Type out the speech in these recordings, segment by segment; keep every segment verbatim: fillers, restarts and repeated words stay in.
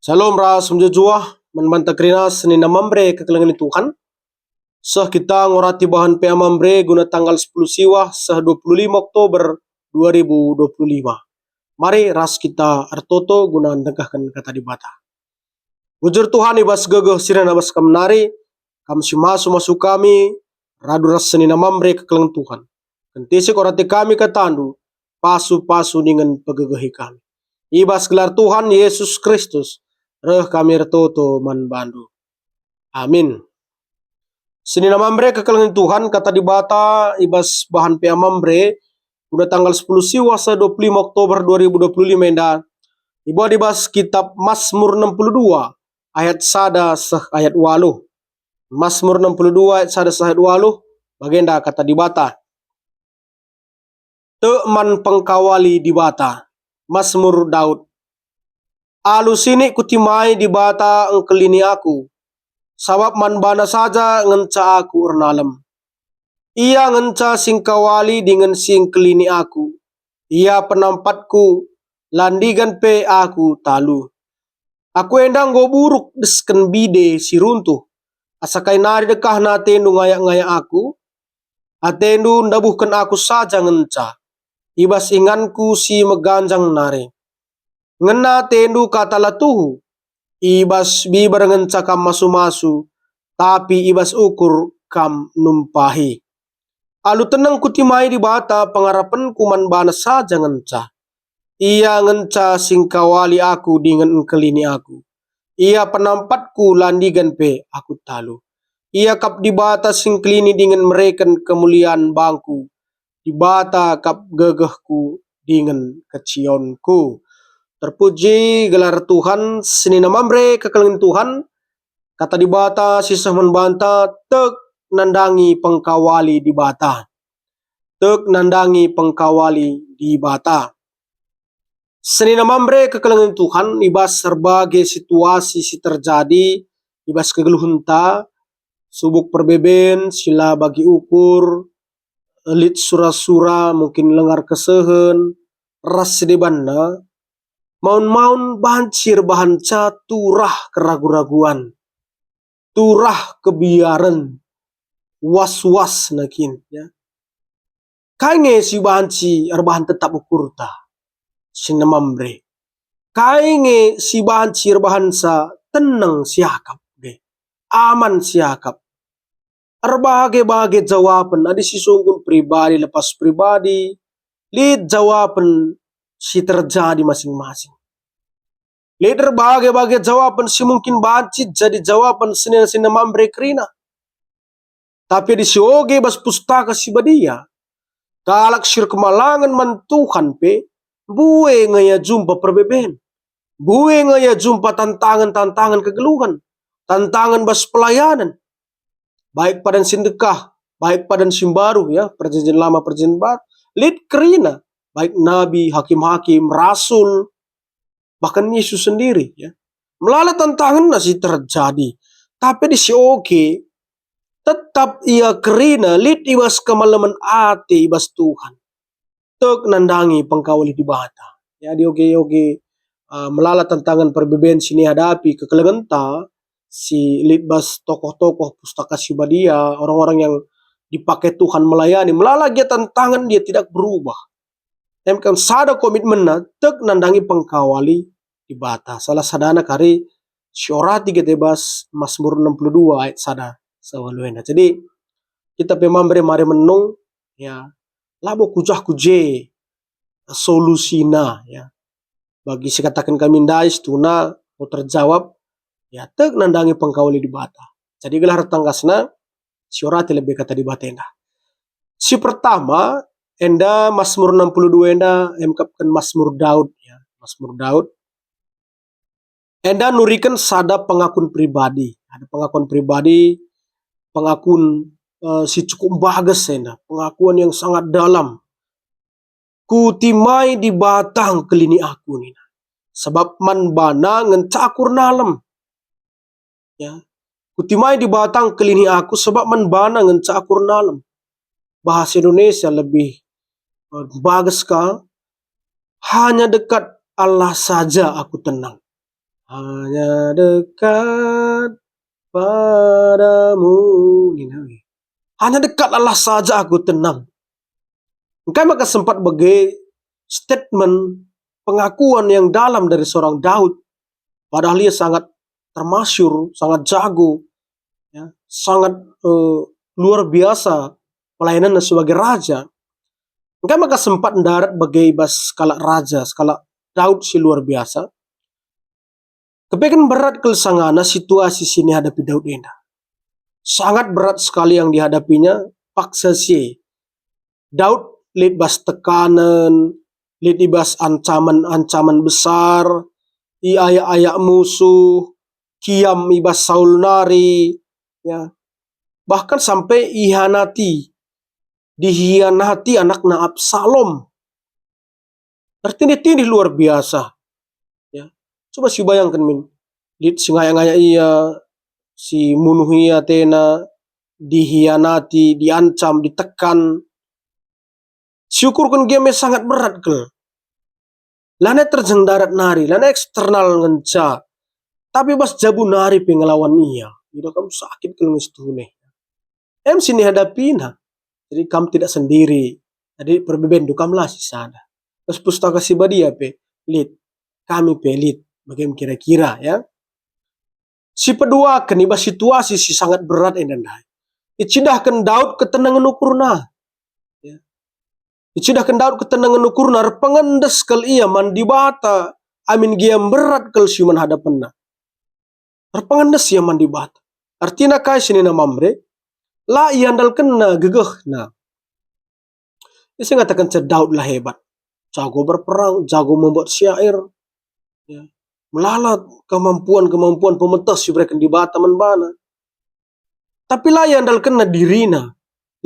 Shalom ras mejuah-juah, man banta kerina senina Mamre kekelengen Tuhan. Seh kita ngorati bahan P A Mamre guna tanggal sepuluh Siwah seh dua puluh lima Oktober dua ribu dua puluh lima. Mari ras kita ertoto guna ndengkahken Kata Dibata. Bujur Tuhan, i bas gegeh si reh bas Kam nari, Kam si masu-masu kami, radu ras senina Mamre kekelengen Tuhan. Kentisik orati kami kataNdu, pasu-pasu dingen pegegehi kami. I bas gelar Tuhan Yesus Kristus, reh kami ertoto man baNdu. Amin. Senina Mamre kekelengen Tuhan, Kata Dibata i bas bahan P A Mamre, guna tanggal sepuluh Siwah seh dua puluh lima Oktober dua ribu dua puluh lima enda, ibuat i bas kitab Mazmur enam puluh dua ayat sada seh ayat waluh. Mazmur enam puluh dua ayat sada seh ayat waluh, bagenda Kata Dibata. Tek man pengkawali Dibata. Mazmur Daud. Alu sinik kutimai Dibata engkelini aku, sabap man baNa saja ngenca aku ernalem. Ia ngenca si ngkawali dingen si engkelini aku. Ia penampatku, la ndigan pe aku talu. Aku enda enggo buruk desken bide si runtuh. Asa kai nari dekahna atendu ngayak-ngayak aku? Atendu ndabuhken aku saja ngenca, i bas inganku si meganjang nari. Ngena atendu kata la tuhu, i bas biber ngenca kam masu-masu, tapi i bas ukur kam numpahi. Alu teneng kutimai Dibata, pengarapenku man baNa saja ngenca. Ia ngenca si ngkawali aku dingen engkelini aku. Ia penampatku, la ndigan pe aku talu. Ia kap Dibata si ngkelini dingen mereken kemulian bangku. Dibata kap gegehku dingen kecionku. Terpuji gelar Tuhan, senina Mamre kekelengen Tuhan, Kata Dibata si seh man banta, tek nandangi pengkawali Dibata. Tek nandangi pengkawali Dibata. Senina Mamre kekelengen Tuhan, i bas erbage situasi si terjadi i bas kegeluhenta, subuk perbeben si la bagi ukur, lit sura-sura, mungkin lenga erkesehen, ras si debanna, maun-maun banci erbahanca turah keragu-raguan, turah kebiaren, was-was na kin, ya. Kai nge si banci erbahan tetap ukurta? Senina Mamre. Kai nge si banci erbahanca teneng siakap nge, aman siakap? Erbage-bage jawapen, adi sisungkun pribadi lepas pribadi, lit jawapen si terjadi masing-masing. Lit erbage-bage jawapen si mungkin banci jadi jawapen senina-senina Mamre kerina. Tapi adi sioge bas Pustaka Si Badia, kalak si erkemalangen man Tuhan pe, mbue nge ia jumpa perbeben, mbue nge ia jumpa tantangen-tantangen kegeluhen, tantangen bas pelayanen, baik padan si ndekah, baik padan si mbaru, ya, Perjanjian Lama, Perjanjian Baru, lit kerina, baik nabi, hakim-hakim, rasul, bahkan Yesus sendiri, ya. Melala tantangenna si terjadi, tapi adi sioge, tetap ia kerina lit i bas kemalemen ate i bas Tuhan. Tek nandangi pengkawali Dibata. Ya, adi oge-oge, uh, melala tantangen perbeben si ihadapi kekelengenta, si lit bas tokoh-tokoh Pustaka Si Badia, orang-orang yang dipakai Tuhan melayani, melala gia tantangen dia tidak berubah. Em kan sada komitmenna, tek nandangi pengkawali Dibata. Salah sadana kari si orati kita i bas Mazmur enam puluh dua ayat sada seh waluh enda. Jadi, kita pe Mamre mari menung, ya, labo kujah-kuje solusina, ya. Bagi si kataken kami ndai, situhuna enggo terjawab, ya, tek nandangi pengkawali Dibata. Jadi gelah ertangkasna, si orati lebe Kata Dibata enda. Si pertama, enda Mazmur enam puluh dua enda emkapken Mazmur Daud, ya, Mazmur Daud. Enda nuriken sada pengakun pribadi. Ada pengakun pribadi, pengakun, eh, si cukup bages enda, pengakuan yang sangat dalam. Kutimai Dibata engkelini aku, nina. Sebab man baNa ngenca aku ernalem. Ya. Kutimai Dibata engkelini aku, sebab man baNa ngenca aku ernalem. Bahasa Indonesia lebih, eh, bages ka, hanya dekat Allah saja aku tenang. Hanya dekat padamu, nina. Hanya dekat Allah saja aku tenang. Engkai maka sempat bage statement pengakuan yang dalam dari seorang Daud, padahal ia sangat termasyur, sangat jago, ya, sangat, eh, luar biasa pelayanannya sebagai raja. Engkai maka sempat ndarat bage i bas kalak raja, kalak Daud si luar biasa. Kepeken berat kal sangana situasi si ihadapi Daud enda. Sangat berat sekali yang dihadapinya, paksa si e. Daud lit bas tekanen, lit i bas ancaman-ancaman besar, iayak-ayak musuh, kiam i bas Saul nari, ya. Bahkan sampai ihianati, dihianati anakna Absalom. Ertindih-tindih luar biasa. Ya. Coba sibayangken min. Lit si ngayak-ngayak ia, si munuh ia atena, dihianati, diancam, ditekan. Siukurken gia me sangat berat kal. Lanai terjeng darat nari, lanai eksternal ngenca. Tapi bas jabu nari pe ngelawan ia. Idah kam sakit kal nge situhune. Em si ihadapina. Jadi kam tidak sendiri. Jadi perbebendu kam la sisada. Bas Pustaka Si Badia pe, lit. Kami pe lit. Bage me kira-kira, ya. Sipeduaken i bas situasi si sangat berat enda ndai. Icidahken Daud ketenengen ukurna. Ya. Icidahken Daud ketenengen ukurna, erpengendes kal ia man Dibata, amin gia berat kal si man hadapenna. Erpengendes ia man Dibata. Artina kai si nina Mamre? La iandalkenna gegehna. Ise ngatakenca Daud la hebat? Jago berperang, jago membuat syair. Ya. Melala kemampuan-kemampuan pemeteh si ibereken Dibata man bana. Tapi la iandalkenna dirina,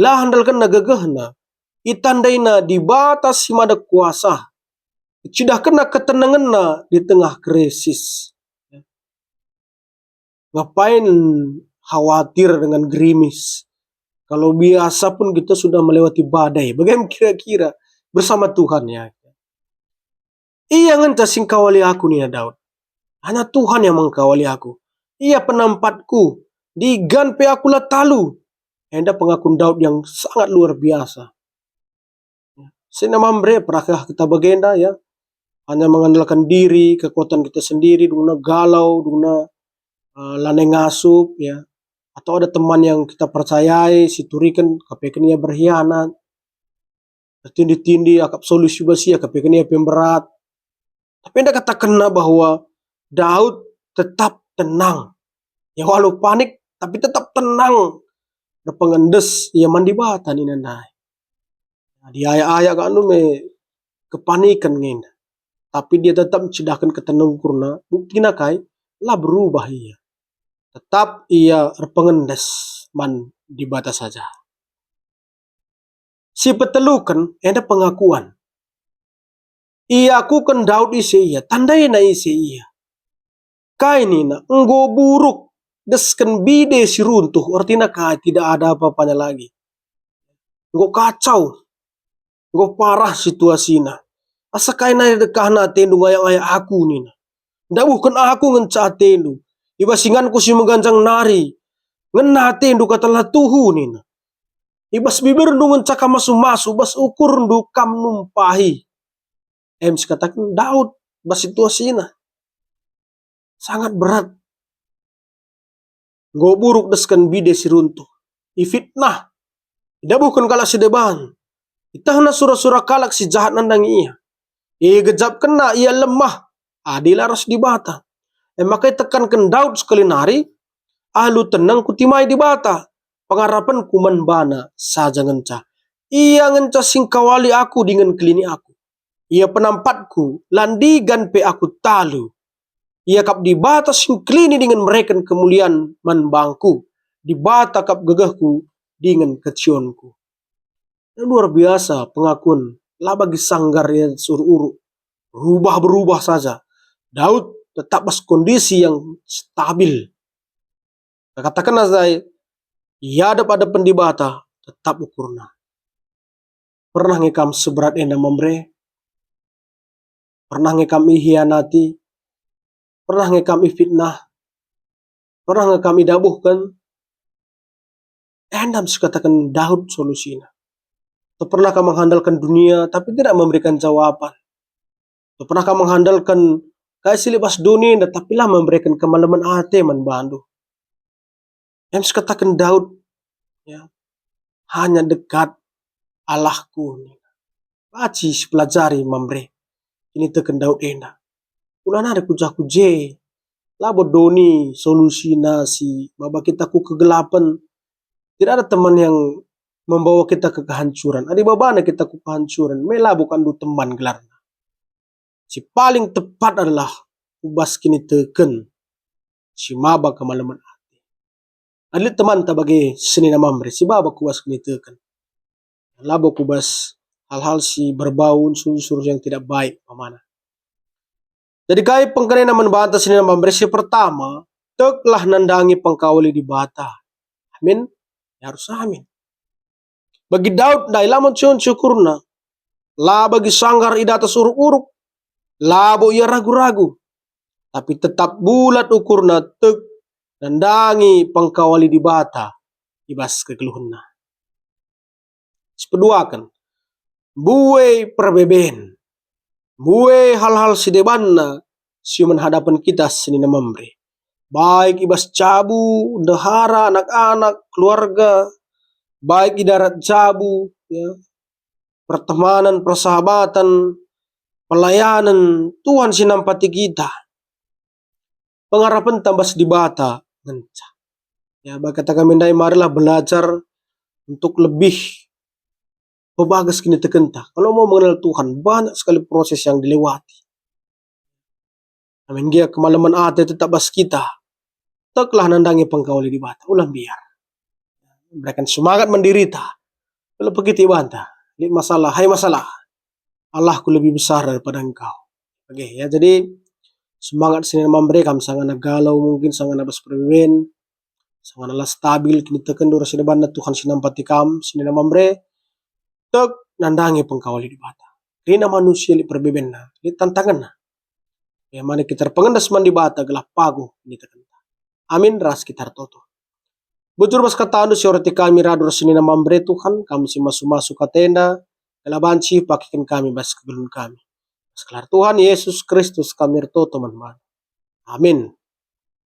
la iandalkenna gegehna. Itandaina Dibata si mada kuasa. Icidahkenna ketenengenna di tengah krisis. Ngapain khawatir dengan gerimis? Kalau biasa pun kita sudah melewati badai. Bagaimana kira-kira bersama Tuhan, ya? Ia ngenca si ngkawali aku, nina Daud. Hanya Tuhan yang mengkawali aku. Ia penampatku, digan pe aku la talu. Enda pengakun Daud yang sangat luar biasa. Sina Mamre, pernahkah kita bagenda, ya? Hanya mengandalkan diri, kekuatan kita sendiri, dungna galau, dungna, eh, lanai ngasup, ya. Atau ada teman yang kita percayai, si turiken, kepeken ia berkhianat. Ertindih-tindih, akap solusi bas ia, kepeken ia pe mberat. Tapi enda katakenna bahwa Daud tetap tenang. Ya, walau panik, tapi tetap tenang. Erpengendes ia man Dibata nina ndai. Nah, diayak-ayak ka anu me kepaniken ngenda. Tapi dia tetap ncidahken ketenengen ukurna, buktina kai? La berubah ia. Tetap ia erpengendes man Dibata saja. Si peteluken enda pengakuan. Iakuken Daud ise ia, tandaina ise ia. Kai nina, enggo buruk desken bide si runtuh, artina kai, tidak ada apa-apanya lagi. Enggo kacau, enggo parah situasina. Asa kai nari dekahna atendu ngayak-ngayak aku, nina. Ndabuhken aku ngenca atendu, i bas inganku si meganjang nari, ngena atendu kata la tuhu, nina. I bas bibirndu ngenca kam masu-masu, bas ukurndu kam numpahi. Em si kataken Daud bas situasina. Sangat berat. Enggo buruk desken bide si runtuh. Ifitnah. Idabuhken kalak si deban. Itehna sura-sura kalak si jahat nandangi ia. Igejapkenna ia lemah adi la ras Dibata. E maka itekanken Daud sekali nari, "Alu teneng kutimai Dibata, pengarapenku man baNa saja ngenca. Ia ngenca si ngkawali aku dingen kelini aku. Ia penampatku, la ndigan pe aku talu. Ia kap Dibata si ngkelini dingen mereken kemulian man bangku, Dibata kap gegehku dingen kecionku." Luar biasa pengakun, la bagi sanggar ia si uruk-uruk. Rubah-berubah saja. Daud tetap bas kondisi yang stabil. Katakenna ndai, i adep-adepen Dibata tetap ukurna. Pernah nge kam seberat enda, Mamre? Pernah nge kam ihianati? Pernah nge kam ifitnah? Pernah nge kam idabuhken? Enda me sikataken Daud solusina. Atau pernah kam mengandalken dunia, tapi tidak memberikan jawaban? Atau pernah kam mengandalken kai si lit bas doni enda, tapi la memberikan kemalemen ate man bandu? Em sikataken Daud, ya, "Hanya dekat Allahku." Banci sipelajari Mamre kiniteken Daud enda. Kula nari ku jah ku je. Labo doni solusina si maba kita ku kegelapen. Tidak ada teman yang membawa kita ke kehancuran. Adi babana kita ku kehancuran, me labo kandu teman gelarna. Si paling tepat adalah ku bas kiniteken si maba kemalemen ate. Adi lit temanta bage senina Mamre, si maba ku bas kiniteken. Labo ku bas hal-hal si berbau unsur-unsur yang tidak baik umpamana. Jadi kai pengkenana man banta senina Mamre? Si pertama, teklah nandangi pengkawali Dibata. Amin. Ya, harus amin. Bagi Daud ndai la mencuhun syukurna. La bagi sanggar i datas uruk-uruk. Labo ia ragu-ragu. Tapi tetap bulat ukurna, tek nandangi pengkawali Dibata i bas kegeluhenna. Sipeduaken, mbue perbeben, mbue hal-hal si debanna si man hadapen kita senina Mamre. Baik i bas jabu, ndehara, anak-anak, keluarga, baik i darat jabu, ya, pertemanan, persahabatan, pelayanan, Tuhan si nampati kita. Pengarapenta bas Dibata ngenca. Ya, bagi kata kami ndai, marilah belajar untuk lebih pebagas kinitekenta. Kalau mau mengenal Tuhan, banyak sekali proses yang dilewati. Amin. Gia kemalemen ate tetap bas kita. Teklah nandangi pengkawali Dibata, ulah mbiar. Berikan semangat man dirita. Kalau begitu ibanta, lit masalah, hai masalah, Allahku lebih besar daripada engkau. Oke, ya, jadi semangat senina Mamre, kam sangana galau, mungkin sangana bas perbeben, sangana la stabil kinitekenndu ras si debanna, Tuhan si nampati kam senina Mamre, tek nandangi pengkawali Dibata. Kerina manusia lit perbebenna, lit tantangenna. Ya, mari kita erpengendes man Dibata gelah paguh kinitekenta. Amin, ras kita ertoto. Bujur bas katandu si orati kami radu ras senina Mamre, Tuhan, kam si masu-masu katenda, gelah banci pakiken kami bas kegeluhen kami. Bas gelar Tuhan Yesus Kristus kami ertoto man bandu. Amin.